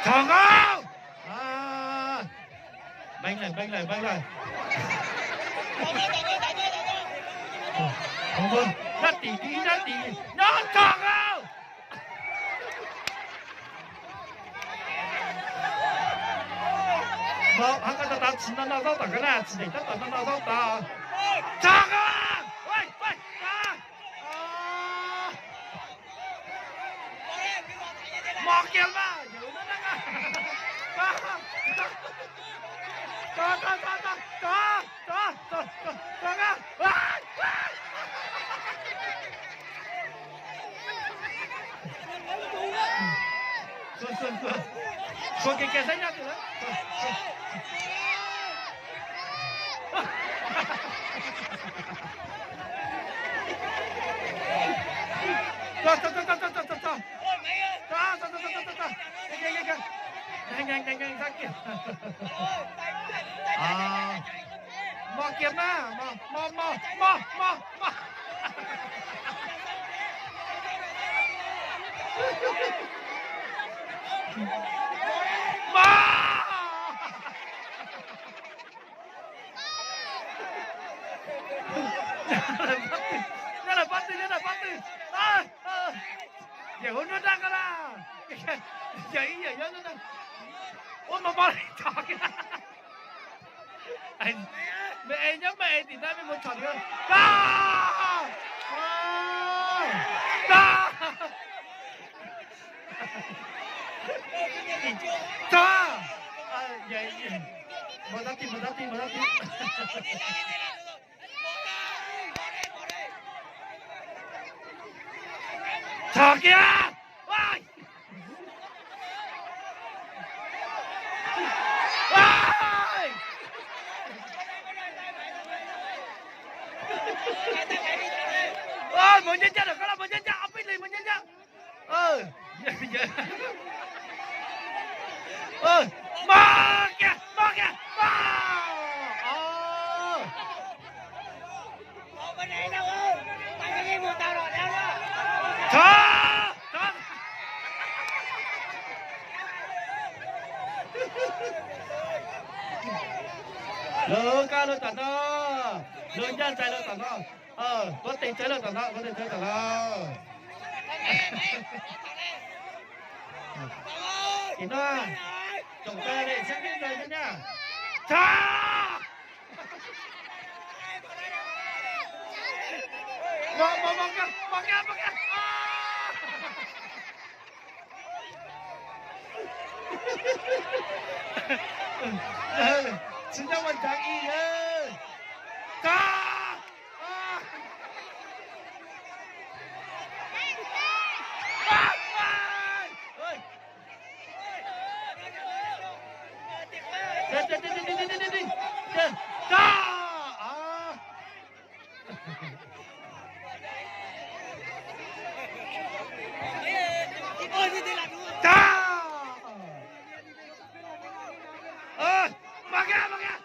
Txog nkaus. Npeeb lawm, npeeb lawm, npeeb lawm. Nab tim ib nab tim, nyob txog nkaus. Mog, hab koj tab tom tsis noj noj zaub tom koj na, tsis ntev tab tom noj noj zaub tod. Txog nkaus. Mog kiag mas, yawm no na. Txog, txog, txog, txog, txog, txog, txog, txog, txog. Xuas, xuas, xuas, xuas kiag kiag xab nyab twg lawm. Txog, txog, txog, txog, txog, txog. Txog, txog, txog, txog, txog. Mog kiag mas, mog, mog, mog, mog, mog, mog. Mog. Nyob lawm pob tw, nyob lawm pob tw. Yawm hauv nruab nrab ko na. Yawm ib yawm nyob nruab nrab. Ua mos mos li tshov kiag. Me es nyob me es tim tab me mus tshov li. Tag! Tag! Tag! Mus tab ti, mus tab ti, mus tab ti. Txog kiag. Mus ncaj ncaj lawm, koj los mus ncaj ncaj, ob peb leeg mus ncaj ncaj. Mog kiag, mog kiag. Txog, txog. Lawv kab lawv tom no, lawv ncaj nraim lawv tom no. Kuv tes txawv lawm tom no, kuv tes txawv tom no. Tim no, tsoom tawg li siab peb ntawd thiab na. Txog! Mog, mog, mog kiag, mog kiag, mog kiag. Tsis nyob ua ntsav ib yawg. Tag! Tag! Mas kiag, mas kiag.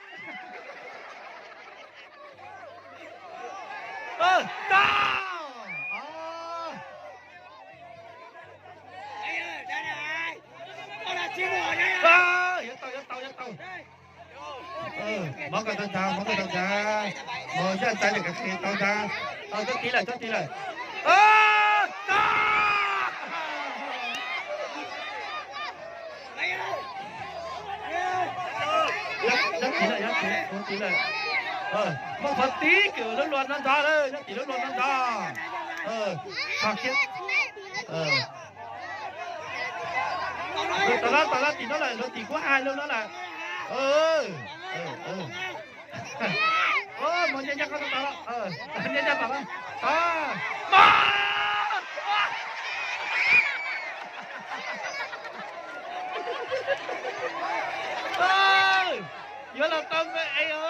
Tag! Yuav tau, yuav tau, yuav tau. Mov kawg tau ntag, mov kawg tau ntag. Mov yaj ntxaiv lawm, kawg tau ntag. Tau, txhob tiv lawm, txhob tiv lawm. Tag! Nyob tim lawm, nyob tim lawm, nyob tim lawm. Muaj qhov tib kws lub luag nrov nrov lawm, nyob tim lub luag nrov nrov. Txog kiag. Tom no, tom no tim no lawm, no tim kuv hais lawm no lawm. Mov nyob nyob koj tom no, nyob nyob tom no. Mov! Yuav los tau me es os.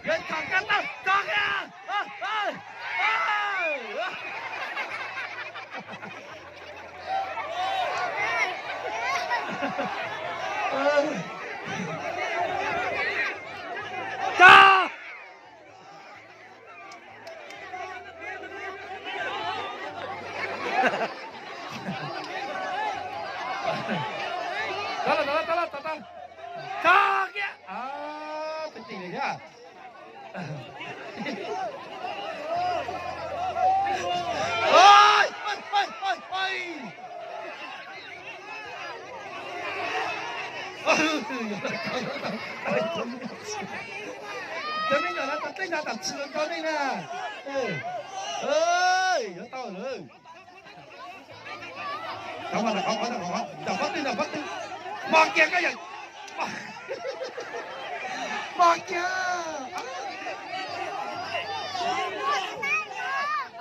Yuav tsom kab tau tso kiag. Tso. Tso kiag. Tib tim lawm thiab. Cov me nyuam no tau tej no tam tsis zoo rau nej na. Yuav tau lawm. Cov mas nram qhov, nram qhov, nram qhov twg, nram qhov twg. Mos kiag koj yawm. Mos kiag.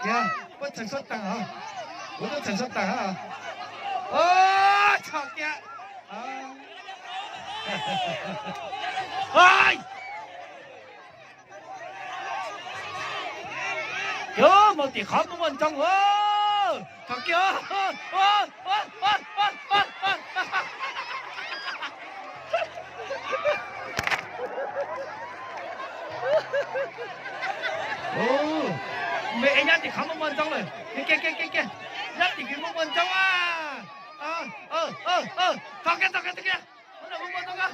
Kiag, puab txheem suab taag os. Puab txheem suab taag os. Tso kiag. Yog mus tim qhov muaj muaj ntsoog. Tso kiag. Me es nyob tim qhov muaj muaj ntsoog lawm. Kiag kiag kiag kiag, nyob tim kws muaj muaj ntsoog a. Tso kiag, tso kiag, tso kiag. Muaj muaj ntsoog a.